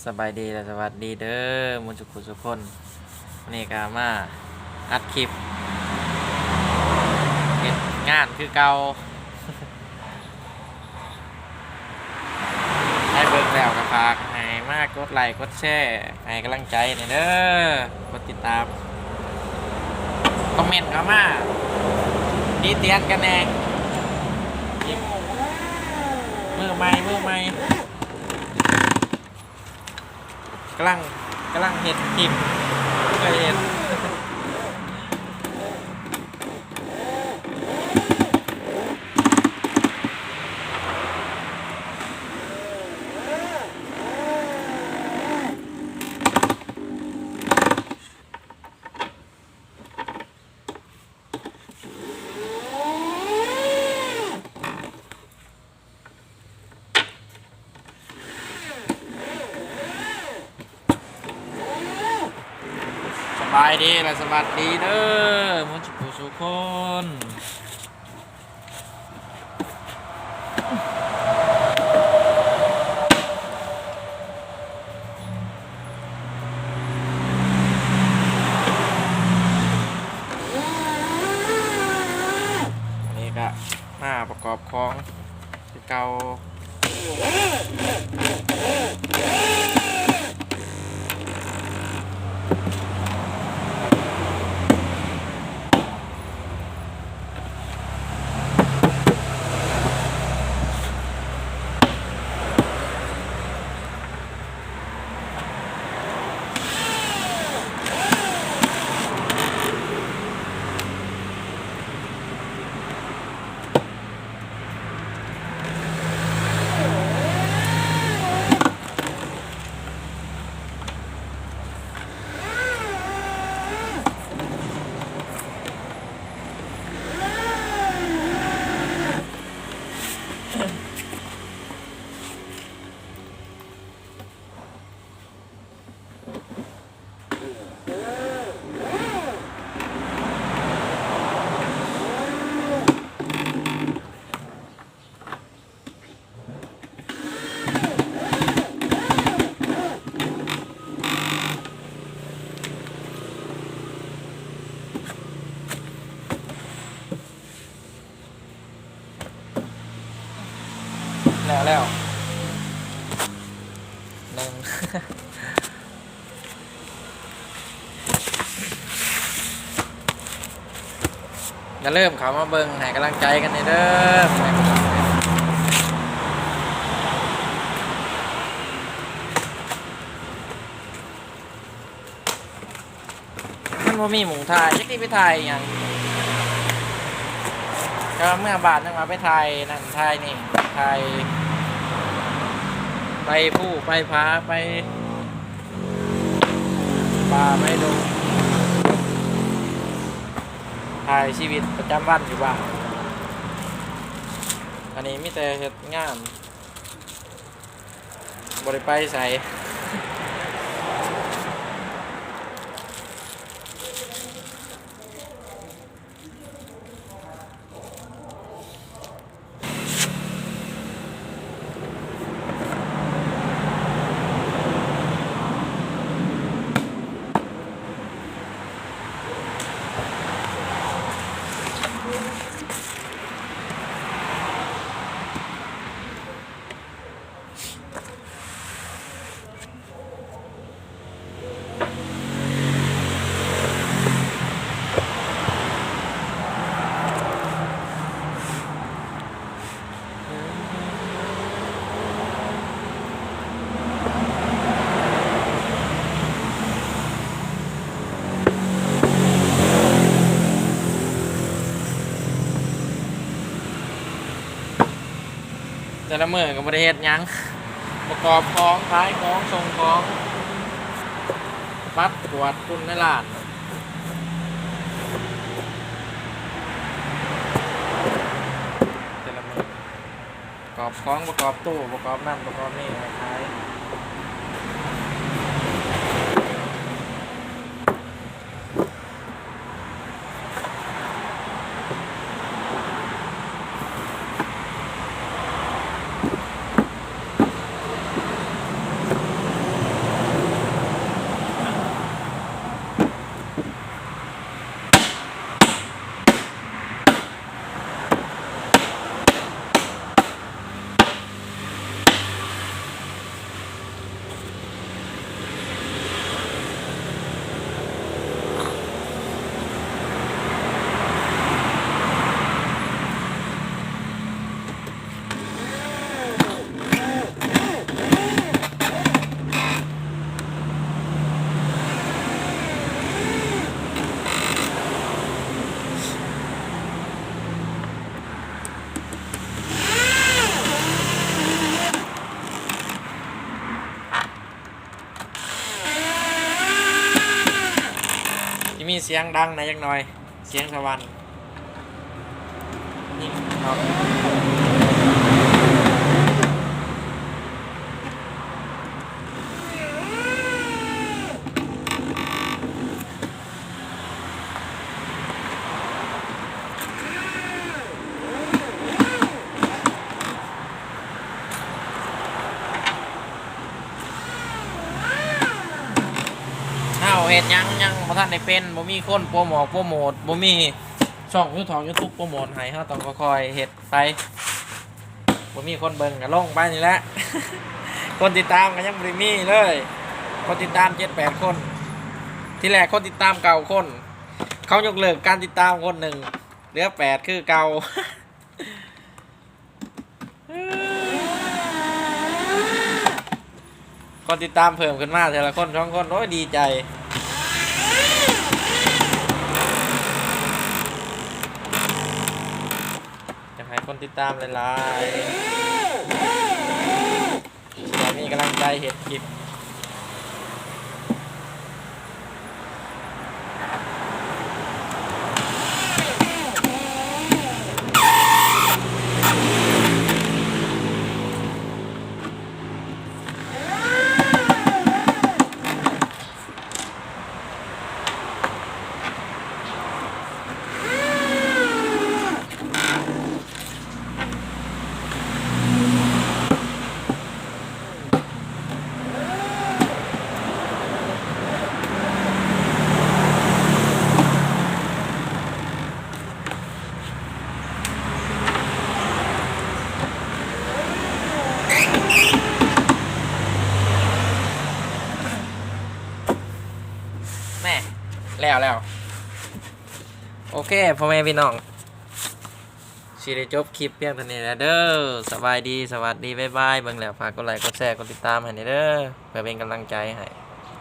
ສະບາຍດີ ແລະ ສະຫວັດດີເດີໝົດສູ່ຜູ້ສູ່ຄົນ. ມື້ນີ້ກະມາອັດຄລິບເຮັດງານຄືເກົ່າ. ໃຜເບິ່ງແລ້ວກະຝາກໃຫ້ມາກົດໄລ້ກົດແຊ ໃຫ້ກຳລັງໃຈແດ່ເດີ ກົດຕິດຕາມ ຄອມເມັນເຂົ້າມາ ຕິຕຽນກັນແດ່. ມືໃໝ່ ມືໃໝ່ ກຳລັງ ກຳລັງເຮັດຄລິບ ເຄີຍເຮັດ. ສະບາຍດີ ແລະ ສະຫວັດດີເດີໝົດສູ່ຜູ້ສູ່ຄົນ. ອັນນີ້ກະມາປະກອບຂອງຄືເກົ່າ. ແລ້ວ ແລ້ວ ໜຶ່ງ ຢ່າລືມເຂົ້າມາເບິ່ງໃຫ້ກຳລັງໃຈກັນແດ່ເດີ. ມັນບໍ່ມີໝ່ອງຖ່າຍ ຈັກຊິໄປຖ່າຍອີ່ຫຍັງ. ກະເມືອບ້ານຍັງວ່າໄປຖ່າຍນັ້ນຖ່າຍນີ້ ຖ່າຍໄປພູໄປຜາ ໄປປ່າໄປດົງ ຖ່າຍຊີວິດປະຈຳວັນຢູ່ບ້ານ. ອັນນີ້ມີແຕ່ເຮັດງານ ບໍ່ໄດ້ໄປໃສ. ແຕ່ລະມື້ກະບໍ່ໄດ້ເຮັດຫຍັງ ປະກອບຂອງ ຂາຍຂອງ ສົ່ງຂອງ ປັດກວາດຝຸ່ນໃນຮ້ານ. ແຕ່ລະມື້ ປະກອບຂອງ ປະກອບຕູ້ ປະກອບນັ້ນ ປະກອບນີ້ ຂາຍ. ເ ສຽງດັງແດ່ຈັກໜ່ອຍ ສຽງສະຫວັ່ນຍິງເນາະ. ເຮົາເຮັດຫຍັງຍັງບໍ່ທັນໄດ້ເປັນ, ບໍ່ມີຄົນໂປຣໂມດ ໂປຣໂມດ, ບໍ່ມີຊ່ອງຢູທູບໂປຣໂມດໃຫ້, ເຮົາຕ້ອງຄ່ອຍໆເຮັດໄປ. ບໍ່ມີຄົນເບິ່ງກໍລົງໄປນີ້ແຫຼະ. ຄົນຕິດຕາມກໍຍັງບໍ່ໄດ້ມີເລີຍ, ຄົນຕິດຕາມເຈັດແປດຄົນ. ທີແລກຄົນຕິດຕາມເກົ້າຄົນ, ເຂົາຍົກເລີກການຕິດຕາມຄົນໜຶ່ງ, ເຫຼືອແປດຄືເກົ່າ. ຄົນຕິດຕາມເພີ່ມຂຶ້ນມາເທື່ອລະຄົນສອງຄົນ, ໂອ້ຍ ດີໃຈ. ຢາກໃຫ້ຄົນຕິດຕາມຫຼາຍໆ ຊິໄດ້ມີກຳລັງໃຈເຮັດຄລິບ. ແມ່ ແລ້ວແລ້ວ. ໂອເຄ ພໍ່ແມ່ພີ່ນ້ອງ ຊິໄດ້ຈົບຄລິບພຽງເທົ່ານີ້ແຫຼະເດີ. ສະບາຍດີ ສະຫວັດດີ ບາຍບາຍ. ເບິ່ງແລ້ວຝາກກົດໄລ ກົດແຊ ກົດຕິດຕາມໃຫ້ແດ່ເດີ ເພື່ອເປັນກຳລັງໃຈໃຫ້.